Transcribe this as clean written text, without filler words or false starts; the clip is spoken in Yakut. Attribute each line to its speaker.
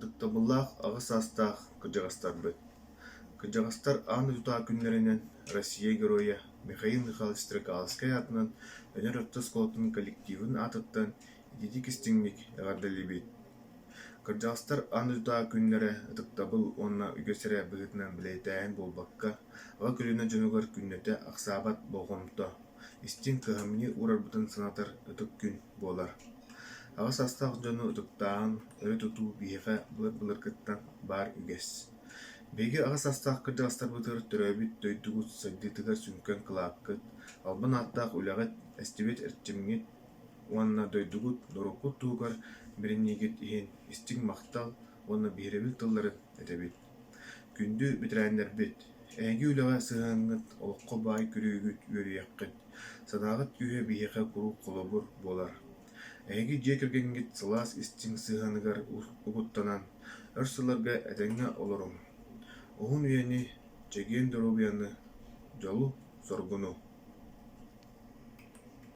Speaker 1: Ытыктабыллаах аҕа саастаах кырдьаҕастарбыт! Кырдьаҕастар аан дойдутааҕы күннэринэн Россия Геройа Михаил Михайлович Стрекаловскай аатынан Өнөр орто оскуолатын коллективын аатыттан итиитик-истиҥник эҕэрдэлиибит! Кырдьаҕастар аан дойдутааҕы күннэрэ ытыктабыл уонна үгэс эрэ быһыытынан бэлиэтээһин буолбакка, аҕа көлүөнэ дьонугар күннэтэ ахсаабат болҕомто, истиҥ кыһамньы уурарбытын санатар ытык күн буолар. Аҕа саастаах дьону ытыктааһын, өрө тутуу биһиэхэ былыр-былыргыттан баар үгэс. Биһиги аҕа саастаах кырдьаҕастарбытыгар төрөөбүт дойдугут сайдыытыгар сүҥкэн кылааккыт, албан ааттаах үлэҕит, эстибит эрчимҥит уонна дойдугут, норуоккут туһугар бэриниигит иһин истиҥ махтал уонна биһирэбил тылларын этэбит. Күндү бэтэрээннэрбит, эһиги үлэҕэ сыһыаҥҥыт, олоххо баай көрүүгүт үөрүйэххит, санааҕыт күүһэ биһиэхэ куруук холобур буолар. Эһиги дьиэ кэргэҥҥит сылаас истиҥ сыһыаныгар угуттанан, өр сылларга этэҥҥэ олоруҥ. Уһун үйэни, чэгиэн доруобуйаны, дьолу-соргуну!